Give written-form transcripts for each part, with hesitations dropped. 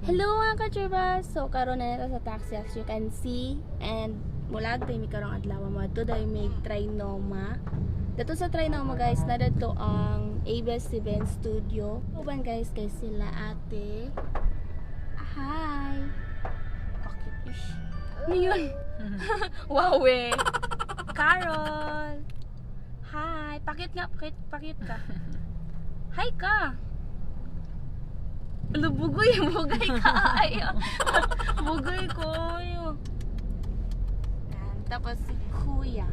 Hello, mga kachubas! So karon na nito sa taxi, as you can see, and mulag tayo mi karong adlaw mo adto dahil may Trinoma. Dito sa Trinoma, guys, na dito ang ABS-CBN Studio. Uban, guys, kay sila ate. Hi! Bakit ish? Ano yun? Wow eh! Carol! Hi! Pakit nga, pakit, pakit ka. Hi ka! Ano, bugoy, bugay ka. Ay, bugoy ko. Yan. Tapos si Kuya.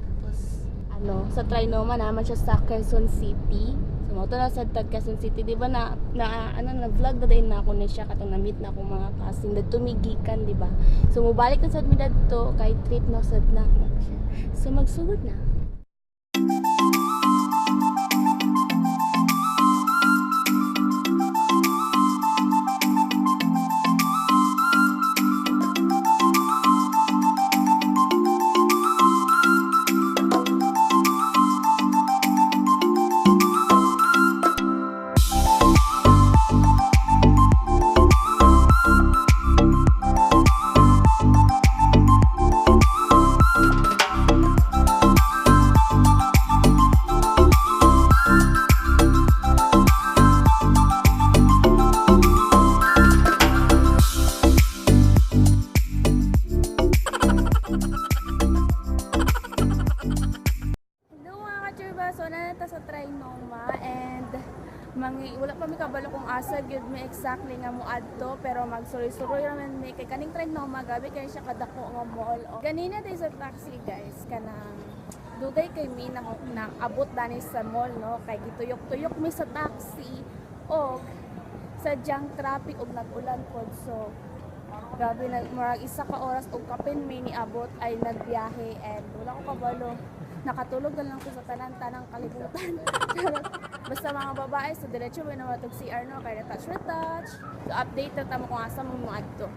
Tapos, ano, sa Trinoma naman siya sa Quezon City. So, mo na sa tag Quezon City, di ba na, na ano, na vlog na din na ako na siya katong na-meet na akong mga cousin dadto migikan, di ba? So mobalik na sad mi dadto kay treat na sad na ako siya. So magsugod na. Hello, mga kachurba! So nanata sa Trinoma and mangi, wala pa mi kabalo kung asa gyud mi exactly nga mo adto, pero magsuroy-suroy raman mi kay kaning Trinoma gabi kay siya kadako nga mall. O, ganina day sa taxi, guys, kanang dugay kay mi na, na abot dani sa mall, no, kay gituyok-tuyok mi sa taxi og sadyang traffic og nag-ulan pod, so grabe na murag isa ka oras og kapin mi niabot ay nagbiyahe and wala ko kabalo. Nakatulog na lang ko sa tanan-tanang kalibutan. Charot. Basta mga babae, so diretso mo na matug CR, no, kay retouch retouch. So update na tamo kung asa mo mo adto.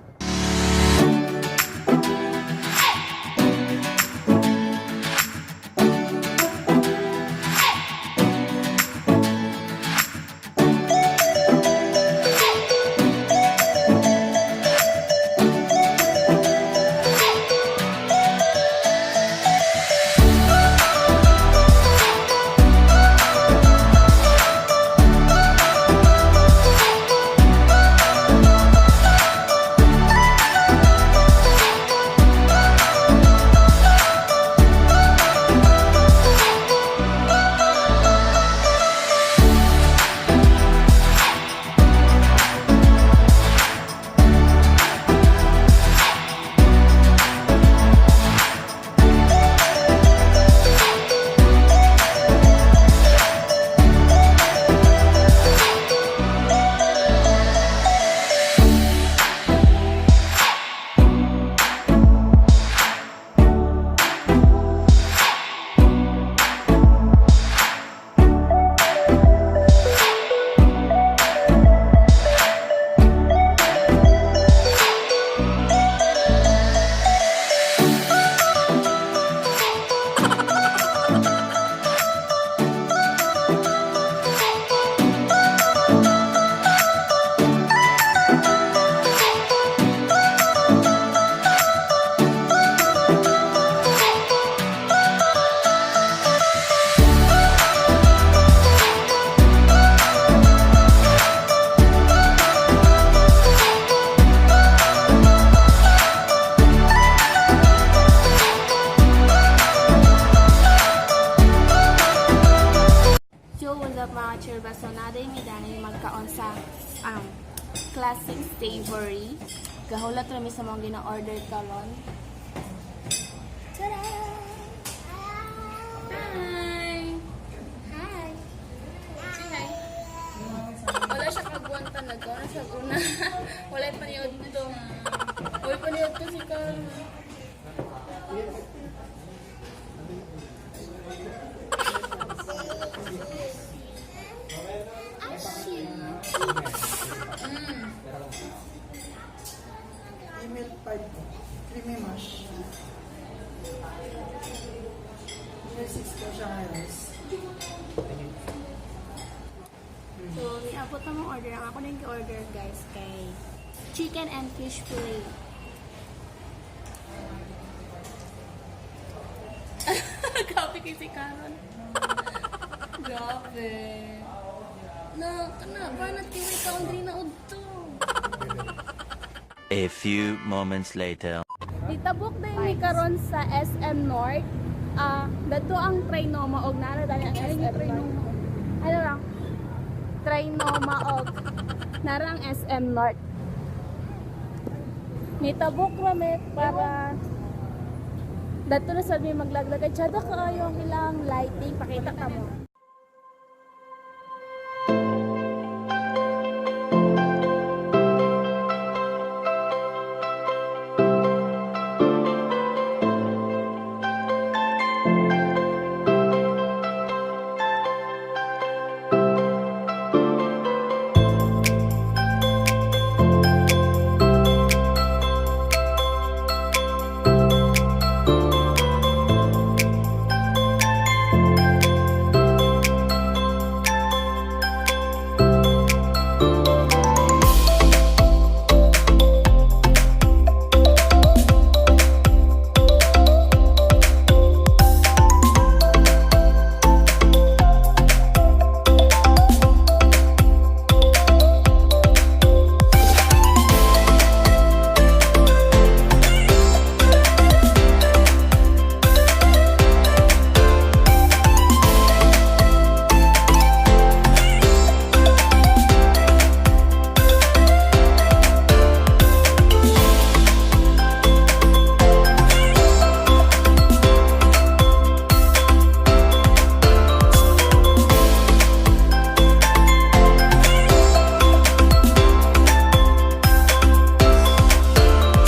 So, what's up, mga churba? So, naday mi dani magkaon sa Classic Savory. Gahulat rami sa mga gina-order karon. Tada! Hi! Hi! Say hi! Wala siya kagwanta, nagkaon na siya una. Wala paniod to. Wala paniod to si Carl. Email 5 po. Creamy mash. Email 6 po siya ng rice. So, niabot na mong order. Ang ako na yung order guys, kay chicken and fish fillet. Grabe kay si Karon. Grabe. Na, kana, ba na tiwi ka ang na udto. A few moments later. Nitabok din mi karon sa SM North. Ah, dato ang Trinoma og nara dali ang SM North. Ano lang? Trinoma og nara ang SM North. Nitabok rami para dato na sad mi maglaglag. Ay, tsada kaayo ang ilang lighting. Pakita ka mo.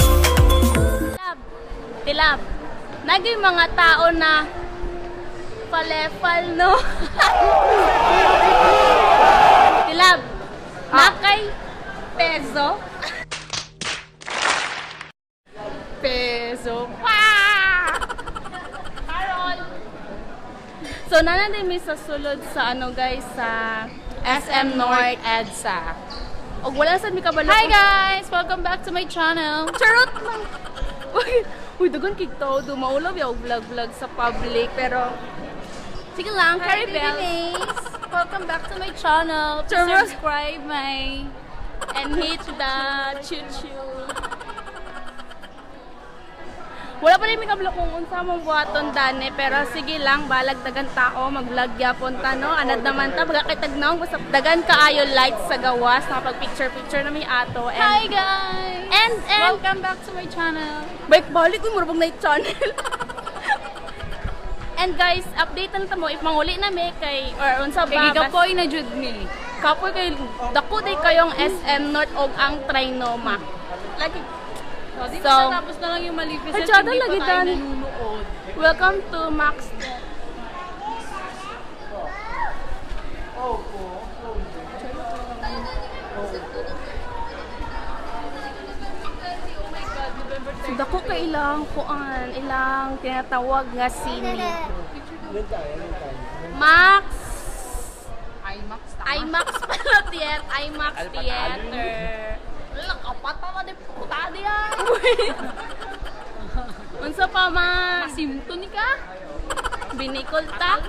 Tilab. Tilab. Naging mga tao na palefal, no? Tilab. Nakay peso. Peso. Pa! Carol! So, nananay mi sa sulod sa ano guys, sa SM North EDSA. Og wala sad mi kabalo. Hi guys! Welcome back to my channel. Charot lang. Uy, uy, dagan kig tao do maulaw yaw vlog vlog sa public pero sige lang, Hi carry bell baby mates! Welcome back to my channel. Please Charot. subscribe my and hit the choo-choo. Wala pa rin mi kabalo kung unsa mong buhaton dani pero sige lang balag dagan tao mag-vlog gyapon ta no anad naman ta baga kay tagnaw basta dagan kaayo lights sa gawas nakapag picture picture na mi ato and Hi guys! And Welcome back to my channel. Bike balik ko murag night channel. And guys, update na ta mo if manguli na mi kay or unsa Kay ba gigapoy na jud mi. kapoy kay dako day kayong SM North og ang Trinoma. Lagi So, di So, ba tapos na lang yung Maleficent, Ay, tsada hindi pa lagi tayo dan. nanunood. Welcome to Max. So, dako kay ilang kuan, ilang tinatawag nga sini. Max IMAX tama. IMAX pala theater, IMAX theater. Wala kapata na di puta diya. Unsa pa man? Masimto ni ka? Binikol ta.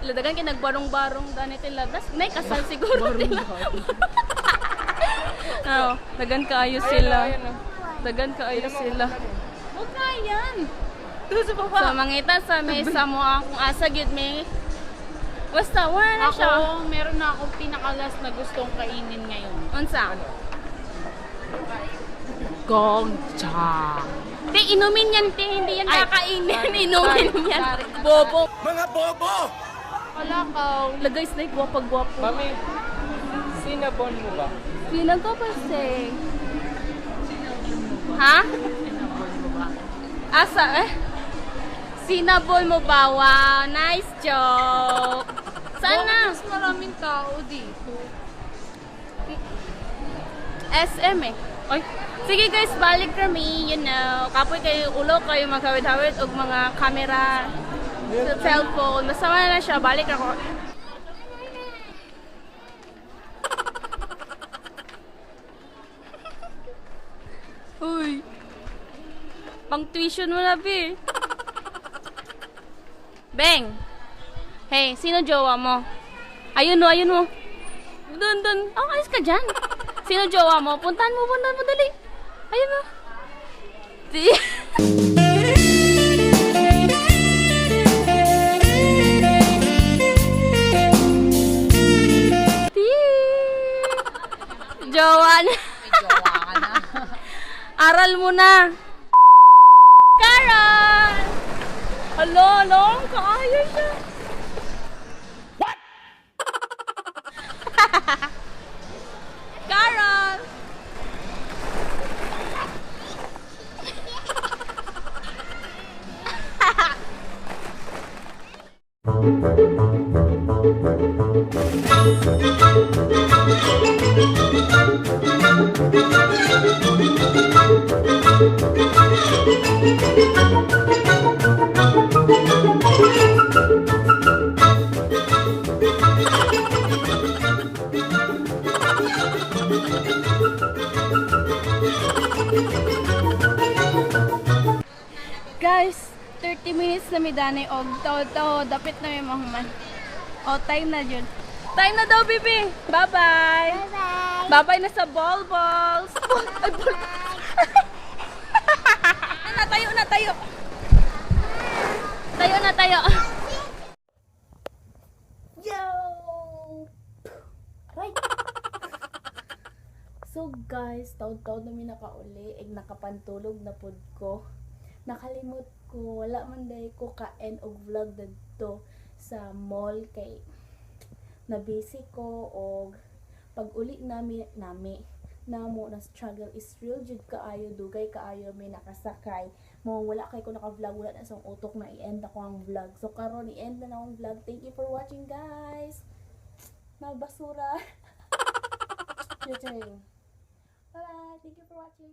Ladagan kay nagbarong-barong ganit ila. Das nay kasal siguro nila. Oh, dagan kaayo sila. Dagan kaayo sila. Huwag na yan! Doon sa baba. So mangita sa may sa mo kung asa gyud may. Basta wala na Ako, siya. meron na akong pinakalas na gustong kainin ngayon. Unsa? Gongcha. Te, inumin yan, te. Hindi yan Ay, kakainin. sorry, Inumin sorry, yan. sorry. Bobo. Mga bobo! Wala ka. Lagay snake, gwapa-gwapo. Mami, sinabon mo ba? Sinag ko pa, sing. Ha? Asa, eh? Sinabol mo ba? Wow, nice joke. Sana. Bakit mas maraming tao dito? SM eh. Oy. Sige guys, balik kami. Kapoy kayo ulo kayo maghawid-hawid og mga camera sa cellphone. Basta wala na siya, balik ako. Pang tuition mo na, Bi. Beng! Hey, sino jowa mo? Ayun mo, ayun mo. Dun, dun. Oh, alis ka dyan. Sino jowa mo? Puntahan mo, dali. Ayun mo. Di. Di. Jowa na. Jowa ka na. Aral mo na. Karon! Alo, alo, kaayo siya. What? Carol! Guys, 30 minutes na mi danay og tawo-tawo dapit na mi mahuman. O time na jud. Time na daw, bibi. Bye-bye. Bye-bye. Bye-bye na sa ball balls. Ay, ball. Na, tayo na, tayo. Tayo na, tayo. Yo! Aray. So guys, taod-taod na mi nakauli, ig nakapantulog na pud ko. Nakalimot ko, wala man day ko kaen og vlog dadto sa mall kay na busy ko og pag uli nami nami namo na struggle is real jud kaayo, dugay kaayo may nakasakay mo, wala kay ko naka-vlog, wala na sa utok na i-end ako ang vlog. So karon i-end na akong vlog. Thank you for watching, guys. Nabasura. Bye bye, thank you for watching.